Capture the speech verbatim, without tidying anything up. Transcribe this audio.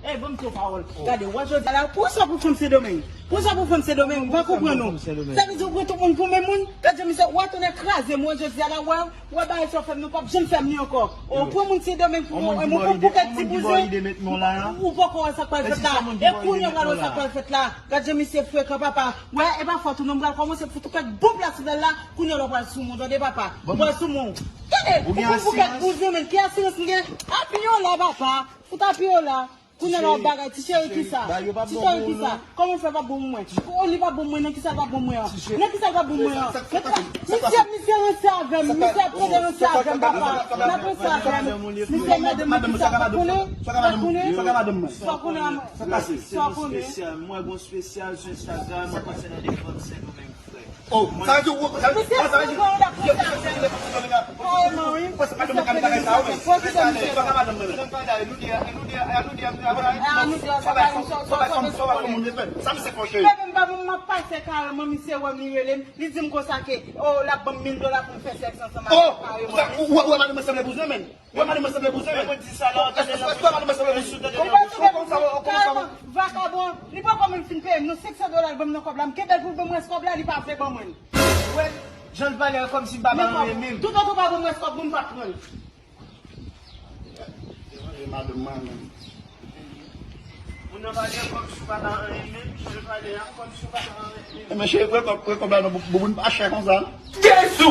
Ey, ban m di w pawòl. Gade, wè jodi a la, pou sa pou fanm Sendomeng? Pou sa pou fanm Sendomeng? M pa konprann ou. Sa vle di ou pran tout moun pou menm moun? Gade jan misye, wè tonnè kraze m, wè jodi a la, wè, wè bagay sa w fè m, nou p ap janm fè m li ankò. Ou pran moun Sendomeng pou yon, yon pokèt ti bouzen. Ou poko wè sa k pral fèt la. E kounye a w pral wè sa k pral fèt la. Gade jan misye frekan, papa. Wè, e pa fòt ou non, m pral kòmanse fout ou kèk bon plas sou lèl la. Kounye a w pral sou moun, tande, papa. W pral sou moun. Tande, ou pran pokèt bouzen, men ki asirans m gen? Apiye w la, papa. Fout apiye w la. Kounye a la w ap bagay, ti cheri, kisa? Ti cheri, kisa? Kòman w fè pa bon mwen? Li pa bon mwen, nan kisa l pa bon mwen an? Nan kisa l pa bon mwen an? Misye, misye ranse avè m, misye ap tande ranse avè m, papa. N ap ranse avè m. Misye mande mwen kisa, pa konnen? Pa konnen? Sa w konnen a mwen? Sa w konnen? Mwen gon spesyal sou Instagram, mwen panse nan defans Sendomeng. Oh, sa vle di ou, sa vle di, sa vle di, yo, yo, yo, yo, yo, ou panse pa de mwen ka bagay sa yo, men. Sa ka madanm mwen, men. Sa bay fòm, sa bay fòm moun de fè. Sa misye fò, cheri. Bebe, m pa bon, m ap pase kareman, misye wè m, li rele m, li di m konsa ke, oh, l ap ban m mil dola pou m fè sèks ansanm avè l kareman. Oh, sa, ou, ou, ou, madanm mwen sanble bouzen, men. Wè, madanm mwen sanble bouzen, men. Èske, èske, èske madanm mwen sanble bouzen? Kòman sa, kòman sa, kòman sa? Vakabon, li poko menm fin peye m non, senk san dola l ban m nan kòb la, m kenbe l pou l ban m rès kòb la, li pa vle ban mwen l. Wè, jan l pale a, kòmsi m pa ba l anyen menm. Toutotan w pa ban m rès kòb mwen, m p ap pran l. E madanm mwen menm. Moun nan pale a kòmsi w pa ba l anyen menm, jan l pale a, kòmsi w pa ba l anyen menm. E men cheri, pran kòb, pran kòb la non, bouboun pa chè konsa. Jezi!